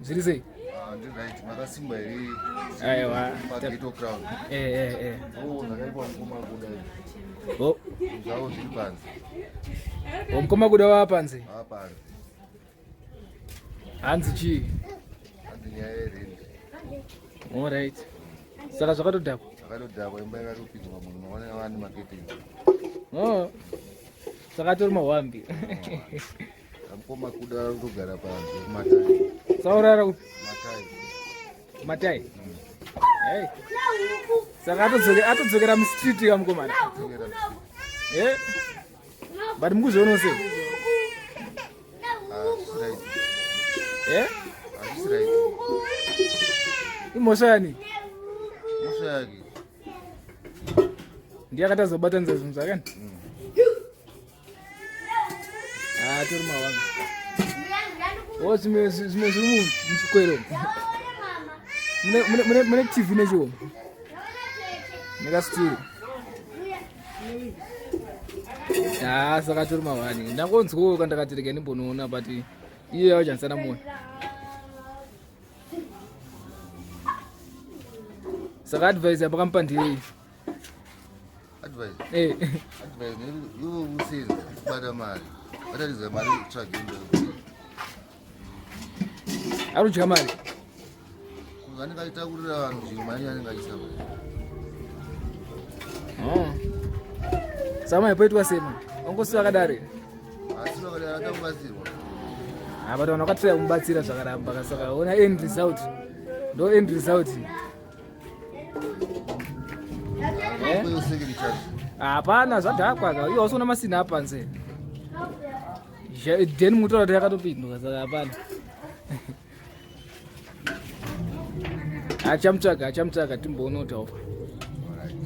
Zviri sei? Ah, ndiri right. Makasimba here? Aiwa. Pageto crown. Eh eh eh. Oh, ndakaitwa mukoma kuda. Oh, Zvavo zviri panze. oh, mukoma kuda wava panze. Vava panze. Hanzi chii? Hanzi nyaya yerent. All right. Saka zvakatodhakwa. Zvakatodhakwa imba yakatopinzwa munhu maona vane marketing. Oh. Saka atori mahwambi. Mukoma kuda kutogara panze kumatai. Saurara kupi? Matai. Matai. Hey. Saka atodzokera atodzokera mustreet ka mukomana. Dzokera mustreet. Eh? But mukuzviona sei? Ah, zvisi right. Eh? Hazvisi right. Imhosva yani? Mhosva yake. Ndiye akatazobatanidza zvinhu zvake. Ah, tori mawanga. Oh, zvimwe zvimwe zviri muchikwero. Mune mune mune mune TV nechiwo. Nekasituru. Ah, saka tori mawani. Ndangonzwawo kandakati rega ndimbonoona but iye yacho handisana muona. Saka advice yamakamupa ndeyei? Advice. Eh. Advice iwe usenza kubata mari. Bataridza mari tsvage imba. Ari kudya mari. Anenge achitakurira vanhu zvinhu mari anenge achiisa. Oh. Saka manje poitwa sei manje? Wangosiwa akadaro here? Asi vakadaro ada kubatsirwa. Ah, but vanhu vakatraya kumubatsira zvakaramba saka ona end result. Ndo end result. Eh? Uye second chance. Hapana zvadhakwa ka. Iwe wasiona masina apanze. Den mutaura kuti yakatopindwa saka hapana. Achamutsvaga, achamutsvaga timboona kuti aufa. Alright.